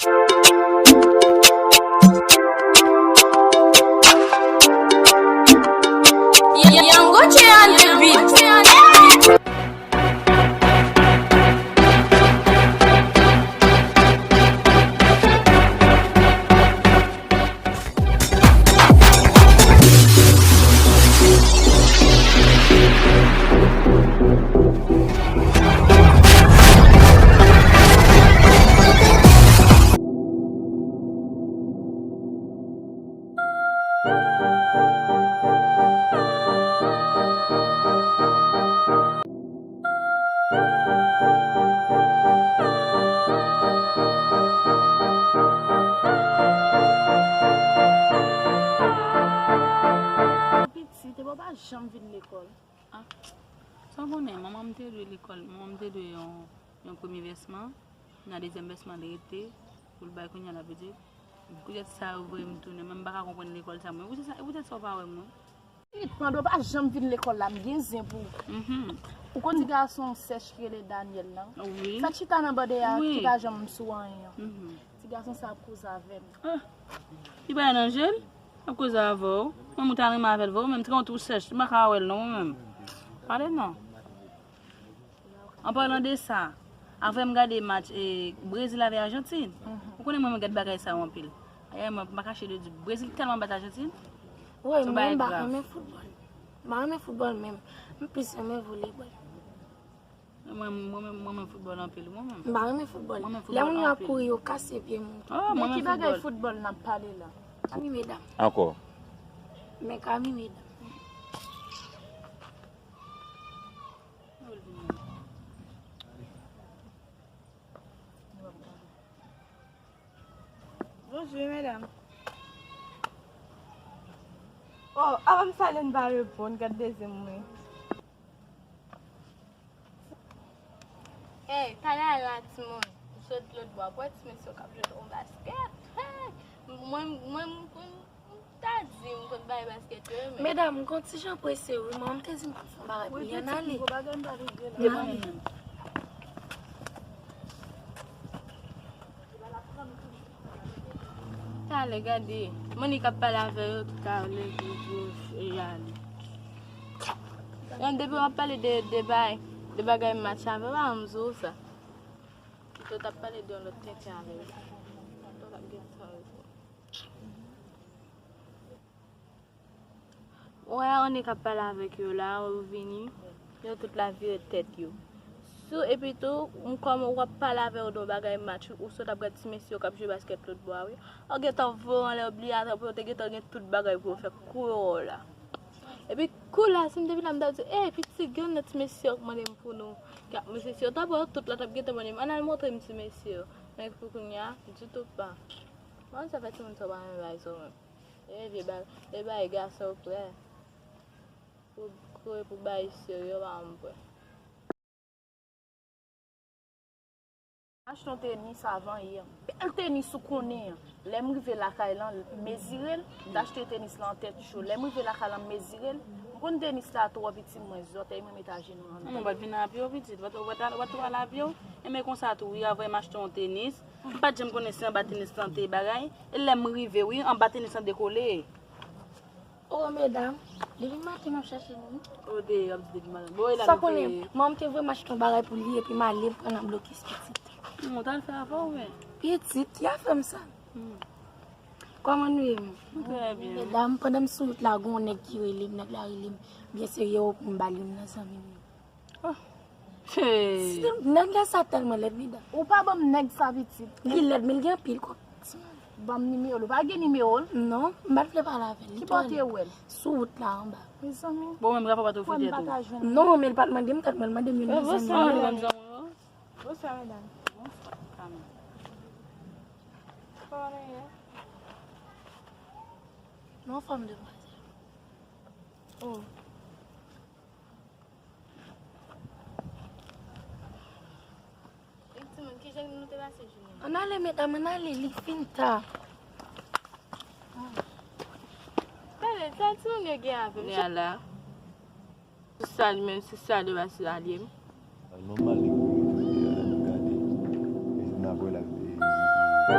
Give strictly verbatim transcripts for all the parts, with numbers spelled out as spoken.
Young Gucci on the beat. Pitit, epi w pa janm vin lekòl. Ah, sa w konnen, manman m te dwe lekòl, manman m te dwe yon, yon premye vèsman, nan dezyèm vèsman l rete, pou l bay kounye a la pitit. Poutèt sa yo voye m tounen, men m pa ka konprann lekòl sa mwen. Poutèt sa, poutèt sa w pa wè m, wi. Pitit, pandan w pa janm vin lekòl la, m gen zen pou ou. Mhm. Ou konn ti gason sèch ki rele Daniel lan? Wi. Sa k chita nan bòdè a, wi, ki pa janm sou anyen an. Mhm. Ti gason sa ap koze avè m. Ah. Li pa nan je l? L ap koze avè w. Mwen, mwen ta renmen avè l vre, ou menm, ti gason tou sèch, m pa ka wè l non, ou menm. Pale non. An palan de sa, avè m gade match, e, Brezil avè Ajantin. Mhm. Ou konnen mwen, mwen gade bagay sa yo anpil. Ayè, mwen, m pa kache de di, Brezil tèlman bat Ajantin. Wi, se yon bagay grav. Mwen, m pa renmen foutbòl. M pa renmen foutbòl menm. M plis renmen volebòl. Mwen, mwen, mwen, mwen renmen foutbòl anpil, mwen menm. M pa renmen foutbòl. Mwen renmen foutbòl anpil. Lè moun yo ap kouri, yo kase pye moun tou. Oh, mwen renmen foutbòl. De ki bagay foutbòl n ap pale la? Fanmi medam. Ankò. Men fanmi medam. Bonjou, medam. Oh, avan m salye n pa reponn, gad de zen mwen. Ey, talè a la, timoun. M sot lòt bò, ap wè ti mesye yo k ap jwe yon baskèt. Hey! Mwen, mwen, m, m ta di m konn bay baskèt yo, men. Medam, m gon ti jan prese, wi, manman m te di m pou m fè yon bagay pou li, ann ale. Ann ale. Talè, gade. Monik ap pale avè yo, talè, yo, yo, y ale. Yon depi w ap pale de, de bay, de bagay match avè w, pa janm di w sa. Pito w t ap pale de yon lòt tenten avè yo. Pito w t ap gen tan repon. Wè, Annik ap pale avèk yo la, ou vini, yo tout la vire tèt yo. Sou, epi tou, m kòm w ap pale avè yo de yon bagay match, ou sot ap gad ti mesye yo k ap jwe baskèt lòt bò a, wi. Ou gentan voye w anlè obligatwa pou yo te gentan gen tout bagay pou yo fè kou yo wè w la. Epi kou la, si m te vin la, m t ap di, ey, pitit, gen yon lòt ti mesye yo k mande m pou nou, k ap, mesye yo t ap wè yo tout la t ap gentan mande m, ann al montre m ti mesye yo. Men pou kounye a, ditou pa. Mwen, sa fè timoun sa w pa renmen bay sa w menm. E vye ba-, e bay gason prè. Pou kouri pou bay serye, pa m prè. Achte yon tenis avan yè. Bèl tenis ou konnen an. Lè m rive lakay lan, m mezire l. M t achte tenis lan an tèt cho. Lè m rive lakay lan, m mezire l. M konn tenis la twò piti, mwen zòtèy mwen met ajenou anndan. Mwen pa t vin a pye w, pitit. Ou pa t, ou pa t, ou pa t twò al a pye w. E men konsa tou, wi, avan m achte yon tenis. M pa t janm konnen si anba tenis lan te bagay. E lè m rive, wi, anba tenis lan dekole. Oh, medam, depi maten m ap chache nou, wi. Oh, deyò, ap di depi maten. Bon, e la sa nou konnen, fè. Manman m te voye m achte yon bagay pou li, epi m ale, m pran nan blokis pitit. Mwen t al fè afè w, men. Pitit, ki afè m sa? Hmm. Kòman nou ye, menm? Nou trè byen. Medam, pandan m sou wout la, gon nèg ki rele m, nèg la rele m. Byen serye, ou pou m ba li m nan zanmi m yo. Oh. Hey. Nèg la sa tèlman lèd, medam. Ou pa ban m nèg sa, pitit. Li lèd, men li gen anpil kòb. Ban m nimewo l. Ou pa gen nimewo l? Non, m pa t vle pale avè l. Ki bò w te wè l? Sou wout la, anba. Mezanmi. Bon, menm rapò pa tou fè tèt ou. Non, men l pa t mande m, tèt mwen, l mande m yon zanmi. Bonswa, medam. Bonswa, medam. Bonswa, Carmen. Kòman nou ye? Nou anfòm, demwazèl. Oh. Timoun, kijan nou te pase jounen an? Ann ale, medam, ann ale, li fin ta. Talè, sa timoun yo gen avè m. Li ala. Se sa li menm, se sa de baz alye m. Nòmal, li pou gade. E n ap wè la, e,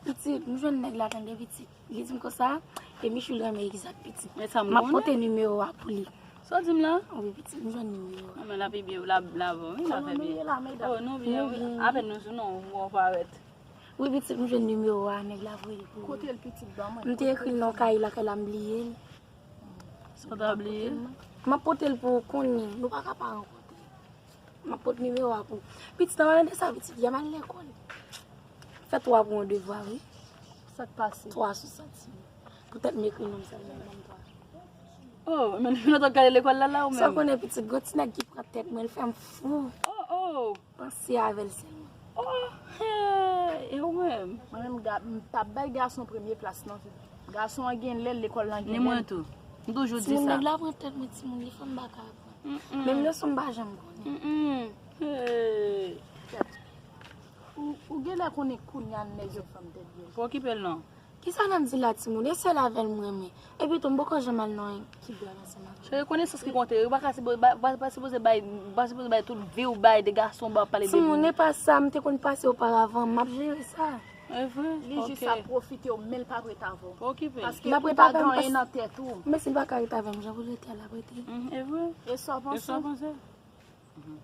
Pitit, m jwenn nèg la tande pitit. Li di m konsa, e Michou renmen egzak pitit. M ap pote nimewo a pou li. Sa w di m la? Wi, pitit, m jwenn nimewo a. Manman la pi byen, la, la bon, wi, la fè byen. Oh, nou byen, wi. Apèn nou sou non, ou parèt. Wi, pitit, m jwenn nimewo a, nèg la voye pou ou. Kote l pitit, ban mwen. M te ekri l nan kay la, kay la, m bliye l. Sa w ta bliye? M ap pote l pou ou kounye a. Nou pa ka pa rankontre. M ap pote nimewo a pou ou. Pitit, an palan de sa, pitit, yè m al lekòl. Fè twa pou yon devwa, wi. Sa k pase? Twa sou santim. Poutèt m ekri non m sèlman, ban m twa. Oh, men nou t ap gade lekòl la, la, ou menm? Sa w konnen, pitit, gwo ti nèg ki pran tèt mwen, l fè m fou. Oh, oh. Panse avè l sèlman. Oh, hey, e ou menm? Mwen menm, ga-, m t ap bay gason premye plas nan vi m. Gason an gen lè l, lekòl lan gen lè l. Ni mwen tou. M toujou di sa. Timoun, nèg la pran tèt mwen, timoun, li fè m baka pran. Mm-mm. Menm leson m pa janm konnen. Mm-mm. Hey. Ou, ou genlè konnen kounye a nèg yo fè m tèt byen. Pa okipe l non. Kisa n ap di la, timoun? E sèl avè l m renmen. Epi tou, m poko janm al nan yon kibwèl ansanm avè l. Cheri, konesans ki konte. Ou pa ka sipo-, pa, pa, pa sipoze bay, pa sipoze bay tout vi w bay de gason, ba w pale de... Timoun, e pa sa, m te konn pase oparavan, m ap jere sa. E vre? Li jis ap pwofite w, men l p ap ret avè w. Pa okipe l. Paske ou pa gen anyen nan tèt ou. Men si l pa ka ret avè m, jan pou l rete a, l ap rete. Mhm, e vre. E sa w panse? E sa w panse? Mhm.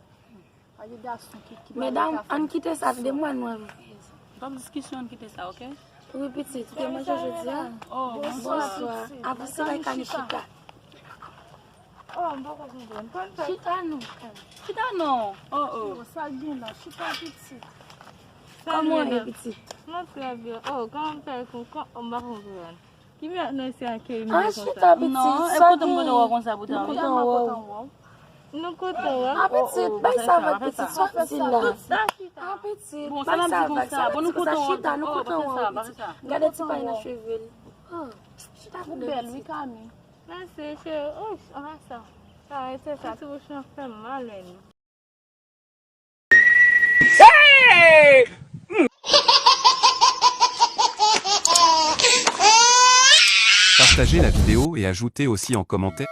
Pa gen gason ki, ki pa ret avè m. Medam, ann kite sa, tande m wè nou anvi fè sa. Ban m diskisyon, ann kite sa, oke? Wi, pitit, ou te manje jodi a? Oh, bonswa. Bonswa. Avanse la, ka nou chita. Oh, m poko konprann. Chita non. Chita non. Oh, oh. Sa gen la, chita pitit. Kòman w ye, pitit? Mwen trè byen. Oh, kòman m fè kon, kon, oh, m pa konprann. Ki mèt nou se akeyi m byen konsa? Ah, chita, pitit. Non, e kote m kote w konsa pou ta wè? Nou kontan wè w. Nou kontan wè w. Ah, pitit, bay sa vag, pitit, sa w ap di la. Ah, pitit, bay sa vag, sa w ap di konsa, chita, nou kontan wè w, pitit. Gade ti pay nan cheve l. Oh, chita pou bèl, wi, Kami. Mèsi, cheri. Oh, anba sa. Sa, e se sa, ti bouch lan fè m mal, menm. Partagez la vidéo et ajoutez aussi en commentaire.